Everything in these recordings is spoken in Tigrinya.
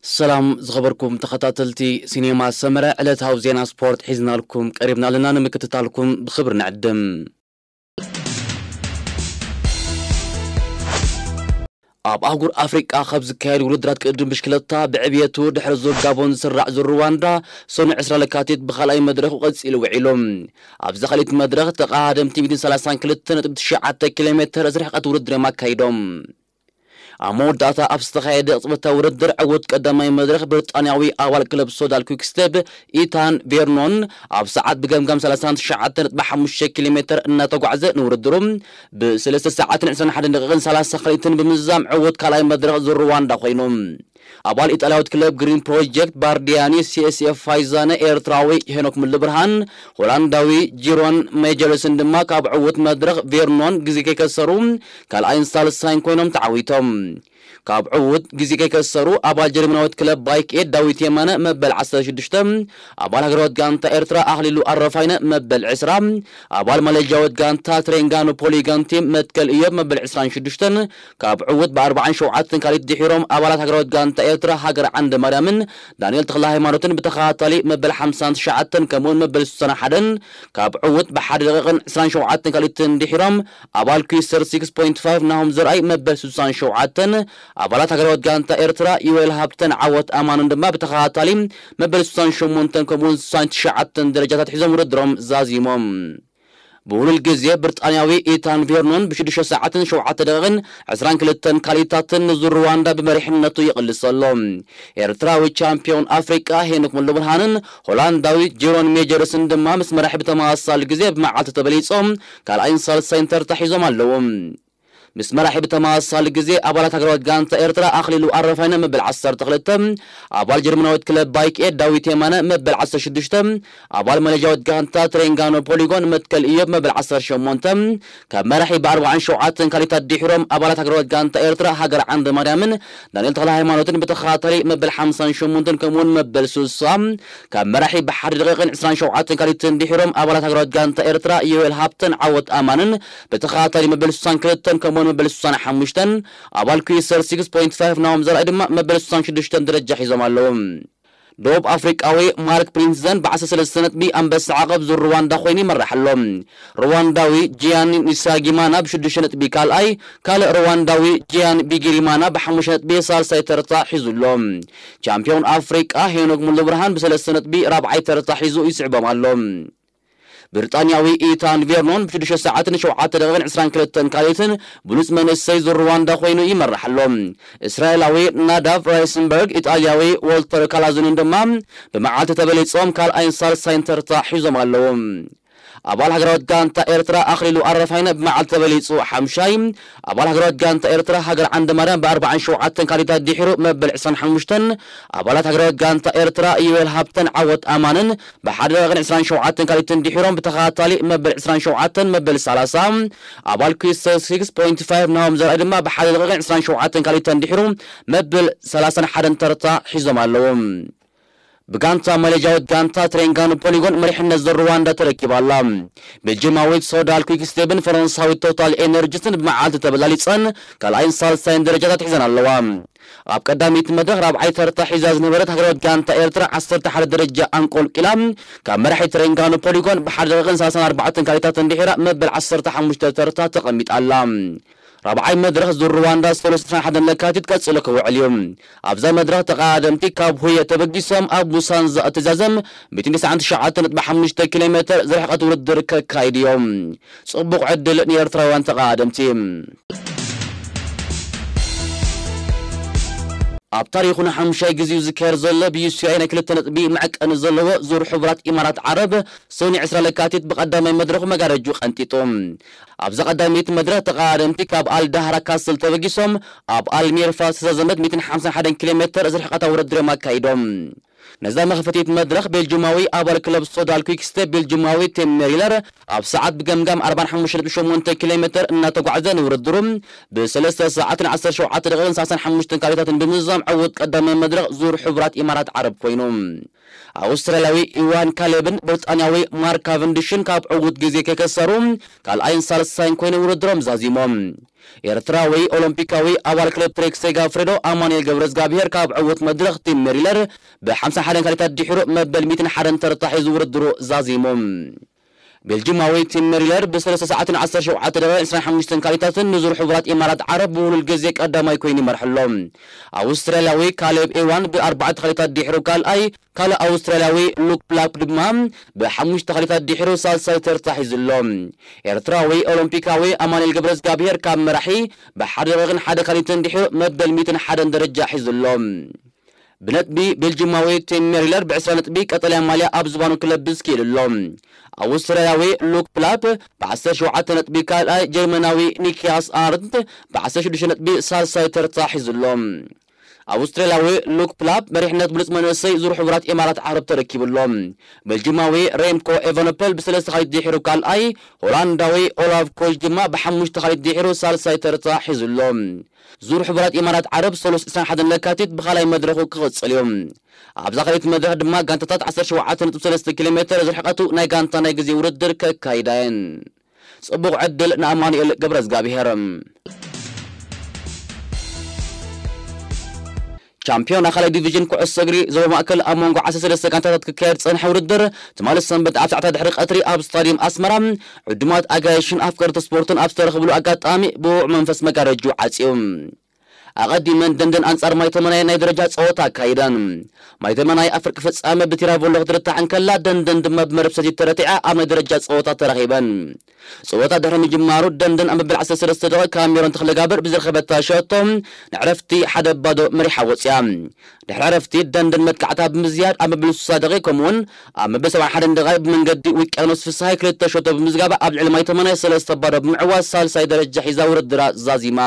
ሰላም ዝኸበርኩም ተኸታተልቲ ሲኔማ ሰመረ፣ ዕለታዊ ዜና ስፖርት ሒዝናልኩም ቀሪብና ኣለና። ንምክትታልኩም ብኽብሪ ንዕድም። ኣብ ኣህጉር ኣፍሪቃ ካብ ዝካየዱ ውድድራት ቅድድም ብሽክለታ ብዕብየቱ ድሕሪ ዙር ጋቦን ዝስራዕ ዙር ሩዋንዳ ሰኑይ ዕስራ ለካቲት ብኻልኣይ መድረኹ ቀጺሉ ውዒሉ። ኣብዛ ካልኣይቲ መድረኽ ተቐዳደምቲ ሚእትን ሰላሳን ክልተ ነጥቢ ትሽዓተ ኪሎ ሜተር ዝርሕቀት ውድድር እዮም ኣካይዶም። ኣብ መወዳእታ ኣብ ዝተኻየደ ቅጽበታዊ ውድድር ዕዉት ቀዳማይ መድረኽ ብሪጣንያዊ ኣባል ክለብ ሶዳል ኩክስቴፕ ኢታን ቬርኖን ኣብ ሰዓት ብገምጋም ሰላሳን ትሽዓተ ነጥቢ ሓሙሽተ ኪሎ ሜተር እናተጓዕዘ ንውድድሩ ብሰለስተ ሰዓትን ዕስራን ሓደን ደቂቕን ሰላሳ ካልኢትን ብምዝዛም ዕዉት ካልኣይ መድረኽ ዙር ሩዋንዳ ኮይኑ። ኣባል ኢጣልያዊት ክለብ ግሪን ፕሮጀክት ባርዲያኒ ሲኤስኤፍ ፋይዛነ ኤርትራዊ ሄኖክ ሙሉብርሃን ሆላንዳዊ ጂሮን ሜጀርስን ድማ ካብ ዕዉት መድረኽ ቬርኖን ግዜ ከይከሰሩ ካልኣይን ሳልሳይን ኮይኖም ተዓዊቶም። ካብ ዕዉት ግዜ ከይከሰሩ ኣባል ጀርመናዊት ክለብ ባይክ ኤድ ዳዊት የማነ መበል ዓሰርተ ሽዱሽተ፣ ኣባል ሃገራዊት ጋንታ ኤርትራ ኣኽሊሉ ኣረፋይነ መበል ዕስራ፣ ኣባል ማሌዥያዊት ጋንታ ትሬንጋኖ ፖሊጋን ቲም መትከል እዮብ መበል ዕስራን ሽዱሽተን ካብ ዕዉት ብኣርባዓን ሸውዓተን ካልኢት ድሒሮም ኣባላት ሃገራዊት ጋንታ ኤርትራ ሃገር ዓንደ ማርያምን ዳንኤል ተኽለ ሃይማኖትን ብተኸታታሊ መበል ሓምሳን ትሽዓተን ከምኡውን መበል ስሳን ሓደን ካብ ዕዉት ብሓደ ደቂቕን ዕስራን ሸውዓተን ካልኢትን ድሒሮም ኣባል ኩስተር ሲክስ ፖይንት ፋይቭ ናሆም ዘርኣይ መበል ስሳን ሸውዓተን ኣባላት ሃገራዊት ጋንታ ኤርትራ ዩኤል ሃብተን ዓወት ኣማንን ድማ ብተኸታታሊ መበል ስሳን ሸሞንተን ከምኡውን ስሳን ትሽዓተን ደረጃታት ሒዞም ውድድሮም ዛዚሞም። ብውሉል ግዜ ብሪጣንያዊ ኢታን ቬርኖን ብሽዱሽተ ሰዓትን ሸውዓተ ደቂቕን ዕስራን ክልተን ካልኢታትን ንዙር ሩዋንዳ ብመሪሕነቱ ይቕልስ ኣሎ። ኤርትራዊ ቻምፒዮን ኣፍሪቃ ሄኖክ ሙሉብርሃንን ሆላንዳዊ ጂሮን ሜጀርስን ድማ ምስ መራሒ ብተመሳሳሊ ግዜ ብመዓልቲ ተበሊጾም ካልኣይን ሳልሳይን ተርታ ሒዞም ኣለዉ። ምስ መራሒ ብተመሳሳሊ ግዜ ኣባላት ሃገራዊት ጋንታ ኤርትራ ኣኽሊሉ ኣረፋይነ መበል ዓሰርተ ክልተ፣ ኣባል ጀርመናዊት ክለብ ባይክ ኤድ ዳዊት የማነ መበል ዓሰርተ ሽዱሽተ፣ ኣባል ማሌዥያዊት ጋንታ ትሬንጋኖ ፖሊጎን መትከል እዮብ መበል ዓሰርተ ሸሞንተ ካብ መራሒ ብኣርባዓን ሸውዓተን ካልኢታት ድሒሮም ኣባላት ሃገራዊት ጋንታ ኤርትራ ሃገር ዓንደ ማርያምን ዳንኤል ተኽለ ሃይማኖትን ብተኸታታሊ መበል ሓምሳን ሸሞንተን ከምኡውን መበል ስሳ ካብ መራሒ ብሓደ ደቂቕን ዕስራን ሸውዓተን ካልኢትን ድሒሮም ኣባላት ሃገራዊት ጋንታ ኤርትራ ዮኤል ሃብተን ዓወት ኣማንን ብተኸታታሊ መበል ስሳን ክልተን ከምኡውን መበል ስሳን ሓሙሽተን ኣባል ኩስተር ሲክስ ፖይንት ፋይቭ ናሆም ዘርኣይ ድማ መበል ስሳን ሽዱሽተን ደረጃ ሒዞም ኣለዉ። ደቡብ ኣፍሪቃዊ ማርክ ፕሪንስዘን ብዓሰርተ ሰለስተ ነጥቢ ኣንበሳ ዓቐብ ዙር ሩዋንዳ ኮይኑ ይመርሕ ኣሎ። ሩዋንዳዊ ጂያኒ ኒሳጊማና ብሽዱሽተ ነጥቢ ካልኣይ፣ ካልእ ሩዋንዳዊ ጂያን ቢጊሪማና ብሓሙሽተ ነጥቢ ሳልሳይ ተርታ ሒዙ ኣሎ። ቻምፒዮን ኣፍሪቃ ሄኖክ ሙሉብርሃን ብሰለስተ ነጥቢ ራብዓይ ተርታ ሒዙ ይስዕቦም ኣሎ። ብሪጣንያዊ ኢታን ቬርኖን ብሽዱሽተ ሰዓትን ሸውዓተ ደቂቕን ዕስራን ክልተን ካልኢትን ብሉጽ መንእሰይ ዙር ሩዋንዳ ኮይኑ ይመርሕ ኣሎ። እስራኤላዊ ናዳቭ ራይሰንበርግ፣ ኢጣልያዊ ዎልተር ካላዙንን ድማ ብመዓልቲ ተበሊጾም ካልኣይን ሳልሳይን ተርታ ሒዞም ኣለዉ። ኣባል ሃገራዊት ጋንታ ኤርትራ ኣኽሊሉ ኣረፋይነ ብመዓልቲ ተበሊጹ ሓምሻይ፣ ኣባል ሃገራዊት ጋንታ ኤርትራ ሃገር ዓንደ ማርያም ብኣርባዓን ሸውዓተን ካልኢታት ድሒሩ መበል ዕስራን ሓሙሽተን፣ ኣባላት ሃገራዊት ጋንታ ኤርትራ ዩኤል ሃብተን ዓወት ኣማንን ብሓደ ደቂቕን ዕስራን ሸውዓተን ካልኢትን ድሒሮም ብተኸታታሊ መበል ዕስራን ሸውዓተን መበል ሰላሳ፣ ኣባል ኩስተር ሲክስ ፖይንት ፋይቭ ናሆም ዘርኣይ ድማ ብሓደ ደቂቕን ዕስራን ሸውዓተን ካልኢትን ድሒሩ መበል ሰላሳን ሓደን ተርታ ሒዞም ኣለዉ። ብጋንታ ማሌዥያዊት ጋንታ ትሬንጋኑ ፖሊጎን መሪሕነት ዙር ሩዋንዳ ተረኪባ ኣላ። ቤልጅማዊት ሶዳል ኩክስቴብን ፈረንሳዊት ቶታል ኤነርጂስን ብመዓልቲ ተበላሊጸን ካልኣይን ሳልሳይን ደረጃታት ሒዘን ኣለዋ። ኣብ ቀዳሚት መድረኽ ራብዓይ ተርታ ሒዛ ዝነበረት ሃገራዊት ጋንታ ኤርትራ ዓሰርተ ሓደ ደረጃ ኣንቆልቂላ ካብ መራሒ ትሬንጋኑ ፖሊጎን ብሓደ ደቂቕን ሰላሳን ኣርባዕተን ካልኢታት እንድሒራ መበል ዓሰርተ ሓሙሽተ ተርታ ተቐሚጣ ኣላ። ራብዓይ መድረኽ ዙር ሩዋንዳ ሰሉስ ዕስራን ሓደን ለካቲት ቀጺሉ ክውዕል እዩ። ኣብዛ መድረኽ ተቐዳደምቲ ካብ ሁየ ተበጊሶም ኣብ ቡሳንዛ እተዛዘም ሚእትን ተስዓን ትሽዓተን ነጥቢ ሓሙሽተ ኪሎ ሜተር ዝርሕቀት ውድድር ከካይዱ እዮም። ጽቡቕ ዕድል ንኤርትራውያን ተቐዳደምቲ። ኣብ ታሪኹ ንሓሙሻይ ግዜኡ ዝካየድ ዘሎ ብዩሲኣይ ናይ ክልተ ነጥቢ መዕቀኒ ዘለዎ ዙር ሕቡራት ኢማራት ዓረብ ሰኑይ ዕስራ ለካቲት ብቐዳማይ መድረኹ መጋረጁ ቀንጢጡ። ኣብዛ ቀዳመይቲ መድረኽ ተቐዳደምቲ ካብ ኣልዳህራ ካስል ተበጊሶም ኣብ ኣልሚርፋ ዝተዛዘመት ሚእትን ሓምሳን ሓደን ኪሎ ሜተር ዝርሕቀታ ውድድር እዮም ኣካይዶም። ነዛ መኽፈቲት መድረኽ ቤልጁማዊ ኣባል ክለብ ሶዳል ኩክስቴፕ ቤልጁማዊ ቲም ሜሪለር ኣብ ሰዓት ብገምጋም ኣርባን ሓሙሽተ ነጥቢ ሸሞንተ ኪሎ ሜተር እናተጓዕዘ ንውድድሩ ብሰለስተ ሰዓትን ዓሰርተ ሸውዓተ ደቂቕን ሰላሳን ሓሙሽተን ካልኢታትን ብምዝዛም ዕዉት ቀዳማይ መድረኽ ዙር ሕቡራት ኢማራት ዓረብ ኮይኑ። ኣውስትራልያዊ ኢዋን ካሌብን ብሪጣንያዊ ማርክ ካቨንዲሽን ካብ ዕዉት ግዜ ከይከሰሩ ካልኣይን ሳልሳይን ኮይኖም ውድድሮም ዛዚሞም። ኤርትራዊ ኦሎምፒካዊ ኣባል ክለብ ትሬክ ሴጋፍሬዶ ኣማኑኤል ገብረዝጋብሄር ካብ ዕዉት መድረኽ ቲም ሜሪለር ብ51 ነጥቢ ድሒሩ መበል ሚእትን ሓደን ተርታ ሒዙ ውድድሩ ዛዚሙ። ቤልጂማዊ ቲም ሜሪለር ብ3 ሰዓትን ዓሰርተ ሸውዓተ ደቂቕን ዕስራን ሓሙሽተን ካልኢታትን ንዙር ሕቡራት ኢማራት ዓረብ ብውሉል ግዜ ቀዳማይ ኮይኑ ይመርሕ ኣሎ። ኣውስትራልያዊ ካሌብ ኤዋን ብኣርባዕተ ካልኢታት ድሒሩ ካልኣይ፣ ካልእ ኣውስትራልያዊ ሉክ ፕላፕ ድማ ብሓሙሽተ ካልኢታት ድሒሩ ሳልሳይ ተርታ ሒዙ ኣሎ። ኤርትራዊ ኦሎምፒካዊ ኣማኑኤል ገብረዝጋብሄር ካብ መራሒ ብሓደ ደቂቕን ሓደ ካልኢትን ድሒሩ መበል ሚእትን ሓደን ደረጃ ሒዙ ኣሎ። ብነጥቢ ቤልጂማዊ ቲም ሜሪለር ብ20 ነጥቢ ቀጠልያ ማልያ ኣብ ዝባኑ ክለብ ብስኪ ኢሉ ኣሎ። ኣውስትራልያዊ ሉክ ፕላፕ ብ17 ነጥቢ ካልኣይ፣ ጀርመናዊ ኒኪያስ ኣርንት ብ16 ነጥቢ ሳልሳይ ተርታ ሒዙ ኣሎ። ኣውስትራልያዊ ሉክ ፕላፕ መሪሕነት ብሉጽ መንእሰይ ዙር ሕቡራት ኢማራት ዓረብ ተረኪቡ ኣሎ። ቤልጂማዊ ሬምኮ ኤቨኖፐል ብሰለስተ ካልኢት ድሒሩ ካልኣይ፣ ሆላንዳዊ ኦላፍ ኮች ድማ ብሓሙሽተ ካልኢት ድሒሩ ሳልሳይ ተርታ ሒዙ ኣሎ። ዙር ሕቡራት ኢማራት ዓረብ ሰሉስ ዕስራን ሓደን ለካቲት ብኻልኣይ መድረኹ ክቕጽል እዩ። ኣብዛ ካልኣይቲ መድረኽ ድማ ጋንታታት 17.3 ኪሎ ሜተር ዝርሕቀቱ ናይ ጋንታ ናይ ግዜ ውድድር ከካይዳ እየን። ጽቡቕ ዕድል ንኣማኑኤል ገብረዝጋብሄር። ቻምፒዮን ኣኻላይ ዲቪዥን ኩዕሶ እግሪ ዞባ ማእከል ኣብ መንጎ ዓሰርተ ሰለስተ ጋንታታት ክካየድ ዝጸንሐ ውድድር ትማሊ ሰንበት ኣብ ሰዓታት ድሕሪ ቀትሪ ኣብ ስታዲየም ኣስመራ ዕዱማት ኣጋይሽን ኣፍቀርቲ ስፖርትን ኣብ ዝተረኽብሉ ኣጋጣሚ ብውዕ መንፈስ መጋረጅኡ ዓጽዩ። ኣቐዲመን ደንደን ኣንጻር ማይተመናይ ናይ ደረጃ ጸወታ ኣካይደን። ማይተመናይ ኣብ ፍርቂ ፍጻመ ብቲራቮሎ ክትርታዕ እንከላ፣ ደንደን ድማ ብመረብ ሰቲት ተረቲዓ ኣብ ናይ ደረጃ ጸወታ ተረኺበን። ጸወታ ድሕሪ ምጅማሩ ደንደን ኣብ መበል ዓሰርተ ሰለስተ ደቂቕ ካብ ሜሮን ተኽለጋብር ብዝረኸበታ ሸቶ ንዕረፍቲ ሓደ ባዶ መሪሓ ወጽያ። ድሕሪ ዕረፍቲ ደንደን መጥቃዕታ ብምዝያድ ኣብ መበል ስሳ ደቂቕ ከምኡውን ኣብ መበል ሰብዓን ሓደን ደቂቕ ብመንገዲ ውቅያኖስ ፍስሃይ ክልተ ሸቶ ብምዝጋባ ኣብ ልዕሊ ማይተመናይ ሰለስተ ባዶ ብምዕዋት ሳልሳይ ደረጃ ሒዛ ውድድራ ዛዚማ።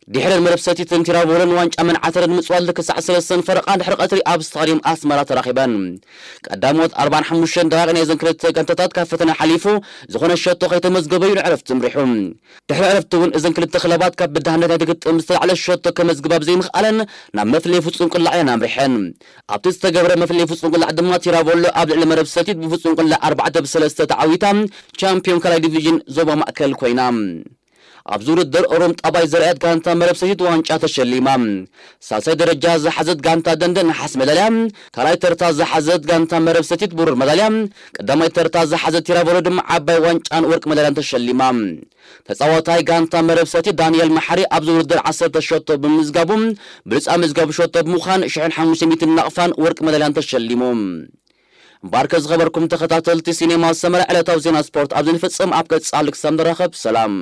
ድሕረን መረብ ሰቲትን ቲራቮሎን ዋንጫ መንዓተረን ምጽዋት ልክሳዕ ሰለስተን ፈረቓ ድሕሪ ቀትሪ ኣብ ስታዲየም ኣስመራ ተራኺበን። ቀዳሞት ኣርባዓን ሓሙሽተን ደቂቕ ናይዘን ክልተ ጋንታታት ካብ ፈተነ ሓሊፉ ዝኾነ ሸቶ ከይተመዝገበ እዩ ንዕረፍቲ ምሪሑ። ድሕሪ ዕረፍቲ እውን እዘን ክልተ ክለባት ካብ ብድሃነት ናይ ትግጥም ዝተላዕለ ሸቶ ከመዝግባ ብዘይምኽኣለን ናብ መፍለይ ፍጹም ቅላዕ እየን ኣምሪሐን። ኣብቲ ዝተገብረ መፍለይ ፍጹም ቅላዕ ድማ ቲራቮሎ ኣብ ልዕሊ መረብ ሰቲት ብፍጹም ቅላዕ ኣርባዕተ ብ3 ተዓዊታ ቻምፒዮን ካልኣይ ዲቪዥን ዞባ ማእከል ኮይና። ኣብዚ ውድድር ሮም ጣባይ ዘርኣየት ጋንታ መረብ ሰቲት ዋንጫ ተሸሊማ። ሳልሳይ ደረጃ ዝሓዘት ጋንታ ደንደን ነሓስ መዳልያ፣ ካልኣይ ተርታ ዝሓዘት ጋንታ መረብ ሰቲት ብሩር መዳልያ፣ ቀዳማይ ተርታ ዝሓዘት ቲራቮሎ ድማ ዓባይ ዋንጫን ወርቂ መዳልያን ተሸሊማ። ተጻዋታይ ጋንታ መረብ ሰቲት ዳንኤል መሓሪ ኣብዚ ውድድር ዓሰርተ ሸቶ ብምዝጋቡ ብሉጽ ኣመዝጋቢ ሸቶ ብምዃን ሽሕን ሓሙሽተ ሚእትን ናቕፋን ወርቂ መዳልያን ተሸሊሙ። እምበኣርከ ዝኸበርኩም ተኸታተልቲ ሲኔማ ሰመራ ዕለታዊ ዜና ስፖርት ኣብዚ ንፍጽም። ኣብ ቀጻሊ ክሳብ ንራኸብ ሰላም።